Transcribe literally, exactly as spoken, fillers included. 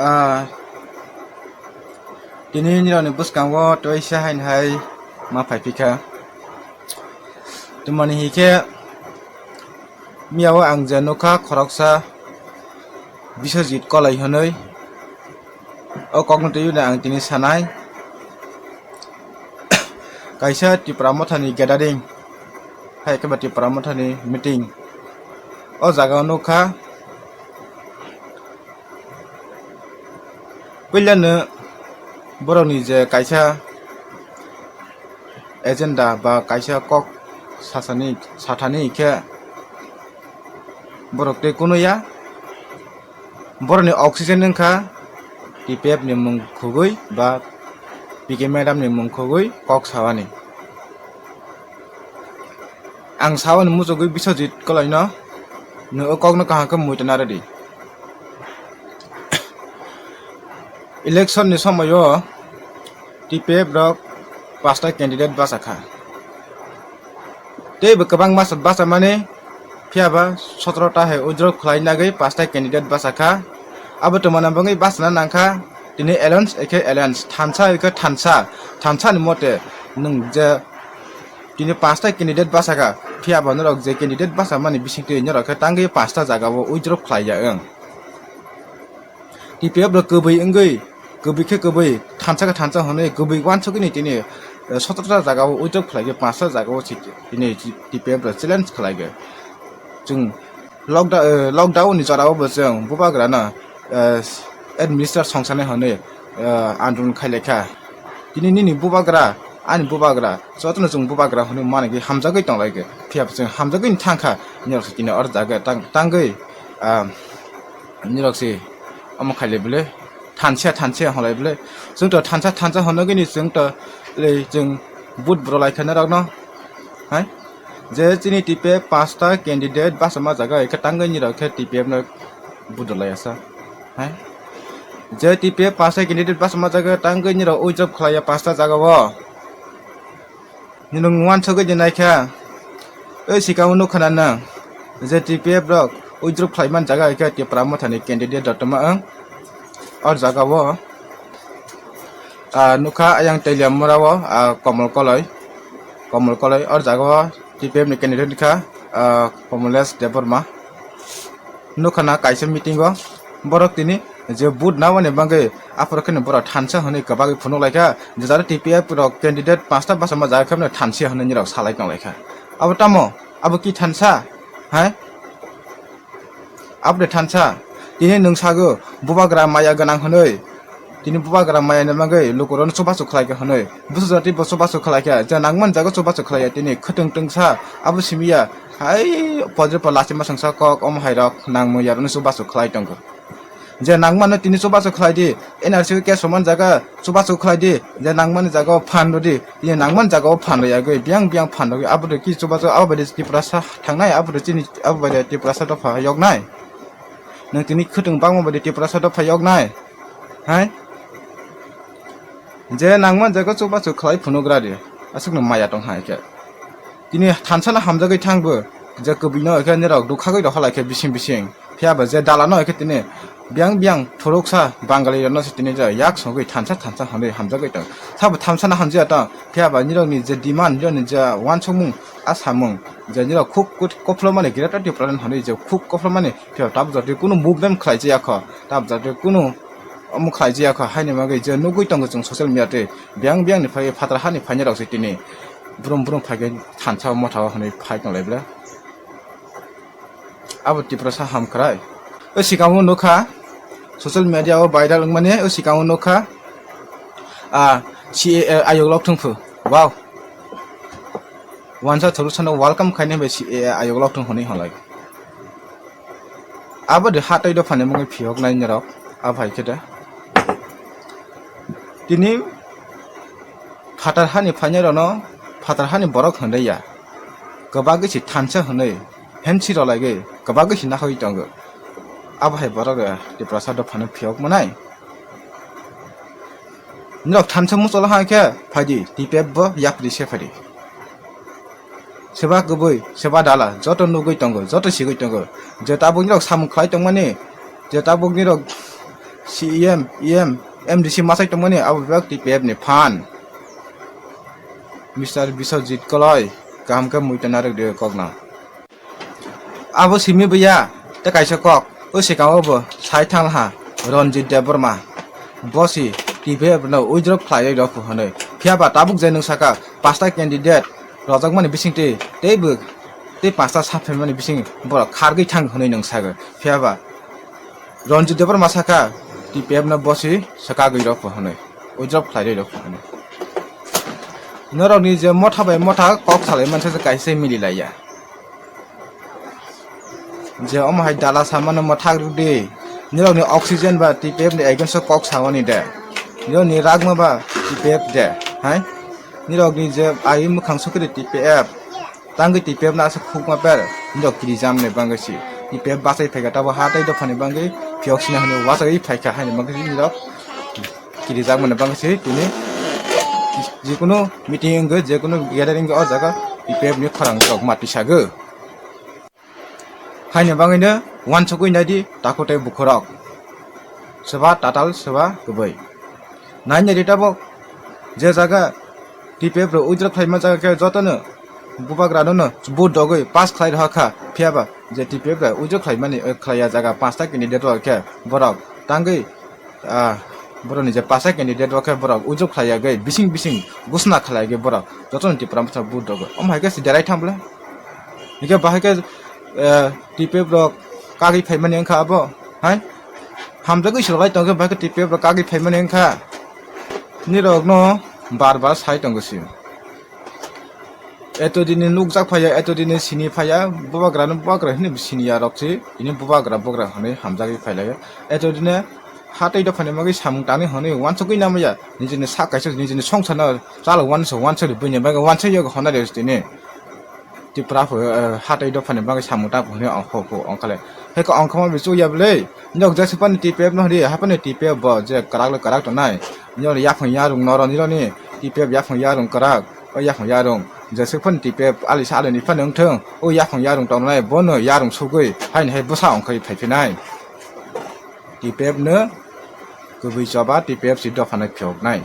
Ah, tini nirokni bwskango tei se haino hai ma phai phikha. Tamoni hinkhe miyao ang je nukha khoroksa Biswajit Koloi hwnwi, o kokno twiwi no ang tini sanai. Kaisa Tipra Mothani gathering, hai khe ba Tipra Mothani meeting. O jaga o nukha, puilano borokni je kaisa agenda ba kaisa kok sasani, sathani khe borok tei kunuya. Borokni oxygen wngkha T P F ni mung khugui ba P K madam ni mung khugui kok sawani. Ang sawani muchugui Biswajit Koloino, nwng o kokno kaham khe muitu narwdi. Election ni somoio T P F rok pasta candidate bachakha. Teibo kwbangma se bachamani, phiyaba sotoro ta hai withdraw khlai nagwi pasta candidate bachakha. Abo twmana bagwi bachana nangkha tini alliance ekhe alliance, thansa ekhe thansa, thansa ni mote nwng je tini pasta candidate bachakha, phiyaba norok je candidate bachamani bisingtwi norok khe tangwi pasta jagao withdraw khlaiya wng. T P F rok kwbwi wngwi, kwbwi khe kwbwi, thansa khe thansa hwnwi, kwbwi uansukgwi ni tini, eh, sotoro ta jagao withdraw khlaigwi, panch ta jagao si-, tini T P F rok challenge khlaigwi. Chwng lockda-, eh, lockdown ni jorao bo chwng bubagrano, eh, administer songsanai hwnwi, eh, andolon khailaikha. Tini nini bubagra, ani bubagra, jotono chwng bubagra hwnwi manigwi hamjagwi tonglaikha. Phiya bo chwng hamjagwi thangkha, nirok se tini oro jaga tang-, tangwi, ah, nirok se omo khailai bwle, thansa thansa hwnlai bwle. Chwng to thansa thansa hwnwi ni chwng to, ei, chwng vote bwrwlaikha norokno, hai? Je chini T P F pasta candidate bachama jaga hai khe tangwi nirok khe T P F no vote rwlaiya sa, hai? Je T P F pasta candidate bachama jaga tangwi nirok withdraw khlaiya pasta jagao. Nwng uansukgwi di naikha, o sikao nukha na nwng je T P F rok withdraw khlaiman jaga hai khe Tipra Mothani candidate rok tongma wng. O jagao, ah, nukha ayang Teliamura o, ah, Komol Koloi, Komol Koloi o jagao T P F ni candidate kha, ah, Komolesh Debbarma. Nukha na kaisa meeting o borok tini je vote namani bagwi aphuru kheno borok thansa hwnwi kwbagwi phunuk laikha, je jara T P F rok candidate panch ta bachama jaga khe thansa hwnwi nirok salai tong laikha. Abo tamo? Abo ki thansa? Hai? Abo de thansa? Tini nwng sago bubagra maya gwnang hwnwi. Tini bubagra maya ni bagwi lukurokno chubachu khlaikha hwnwi. Bwsajati bo chubachu khlaikha, je nangmani jaga chubachu khlaiya tini khwtwng twngsa abo simiya. Hai podre po lachima songsa kok omo hai rok nangmani yarokno chubachu khlai tongo. Je nangmano tini chubachu khlai di, N R C o case romani jaga chubachu khlai di, je nangmani jaga o phan rw di, tini nangmani jaga o phan rw yagwi, biyang biyang phan rwgwi, abo de ki chubachu abo bai de Tiprasa thangnai, abo de chini abo bai de Tiprasa dopha yoknai. Nwng tini khwtwng bangma bai de Tiprasa dopha yoknai. Hai? Je nangmani jaga chubachu khlai phunugra di. Aswkno maya tong hai khe. Tini thansa no hamjagwi thangbo, je kwbwi no khe nirok dukhagwi rokha lai khe bising bising. Phiya ba je dala no khe tini biyang biyang thuruksa Bangali rok no se tini je yak sogwi thansa thansa hwnwi hamjagwi tong. Sabo thansa no hamjaya tong. Phiya ba nirok ni je demand, nirok ni je uansukmung, a samung, je nirok khuk kut-, kophlo mani Greater Tipraland hwnwi je khuk kophlo mani, phiya tabuk jotoi kunu movement khlai jaya kho. Tabuk jotoi kunu omo khlai jaya kho, haini bagwi je nugwi tongo chwng social media tei biyang biyang ni phai phatar hani phainai rok se tini brum brum phai khe thansa o motha o hwnwi phai tong lai ble. Abo Tiprasa ham kwrai. O sikamo nukha, social media o viral wngmani, o sikamo nukha, ah, C A A ayok lok thung phu. Wow. Wansa thuru sano welcome khaini bai C A A ayok lok thung hwnwi hwnlai. Abo de hatoi dophani mungwi phiyok nai nirok, a phai khe de. Tini phatar hani phainai rokno phatar hani borok hwnwi ya. Kwbagwi se thansa hwnwi hensi rwlaigwi kwbagwi se nakhoi tongo. Abo hai borok Tiprasa dophano phiyok manai. Norok thansa mucholo hai khe phaidi, T P F bo yapri se phaidi. Seba kwbwi, seba dala, joto nugwi tongo, joto sigwi tongo. Je tabuk nirok samung khlai tongmani, je tabuk nirok C E M, E M, M D C masai tongmani abo bebak T P F ni phan. Mister Biswajit Koloi, kaham khe muitu narwk di kokno. Abo simi buya, tei kaisa kok, o swkango bo sai thang ha, Ranjit Debbarma. Bo si T P F no withdraw khlaiwi rw phu hwnwi. Phiya ba tabuk je nwng saka, pasta candidate rwjakmani bising twi, tei bo, tei pasta saphaimani bising borok khargwi thang hwnwi nwng sago. Phiya ba Ranjit Debbarma saka, T P F no bo si swkagwi rw phu hwnwi, withdraw khlaiwi rw phu hwnwi. Norokni je motha bai motha kok salai mansa se kaisa mili laiya. Je omo hai dala samano mwthak rwdi. Nirokni oxygen ba T P F ni against o kok samani de. Nirokni ragma ba T P F de. Hai? Nirokni je ai mwkhang sokiri T P F. Tangwi T P F no aswk khukma per. Nirok kirijam ni bangwi si. T P F bachai phaikha tabo ha tei dophani bangwi phiyok sina hwnwi wachagwi phaikha haini bangwi si nirok kirijakmani bangwi si tini jikunu meeting wngwi jikunu gathering wngwi o jaga T P F ni khorang rok ma tisago. Haini bangwino wansugwi naidi takhuk tei bukhurok. Swba tatal swba kwbwi. Nai naidi tabuk je jaga T P F rok withdraw khlaima jaga khe jotono bubagrano no vote dogwi pass khlai rwkha, phiyaba je T P F rok withdraw khlaimani, eh, khlaiya jaga pasta candidate rok khe borok tangwi, ah, borokni je pasta candidate rok khe borok withdraw khlaiyagwi bising bising ghosna khlaiyagwi borok jotono Tipra Motha vote rwgo. Omo hai khe se derai thang bwle. Hingkhe bahai khe, eh, T P F rok kagwi phaimani wngkha abo, hai? Hamjagwi se lai tongkhe bahai khe T P F rok kagwi phaimani wngkha. Nirokno bar bar sai tongo se. Eto dini nukjak phaiya, eto dini sini phaiya, bubagrano bubagra hinwi siniya rok se, tini bubagra bugra hinwi hamjagwi phailaio. Eto dini hatwi dophani bagwi samung tangwi hinwi wansugwi namaya, nijini sak kaisa nijini songsarno chalok wansa wansa rwbaini bagwi wansa yago hwnna rw tini. Tipra pho, eh, hatwi dophani bagwi samung tang hinwi ongkho kho ongkhale. Heko ongkhama bichuk ya bwle, nok jesa pani T P F no hwnwi, haphani T P F bo je kwrak le kwrak tongnai. Nirok yaphang yarung norok nirokni T P F yaphang yarung kwrak. O yaphang yarung jeswk phano T P F alisa alini phano wngthung, o yaphang yarung tongnai bono yarung sugwi haini hai bwsa ongkhai phaiphinai. T P F no kwbwi choba, T P F si dophano phiyoknai.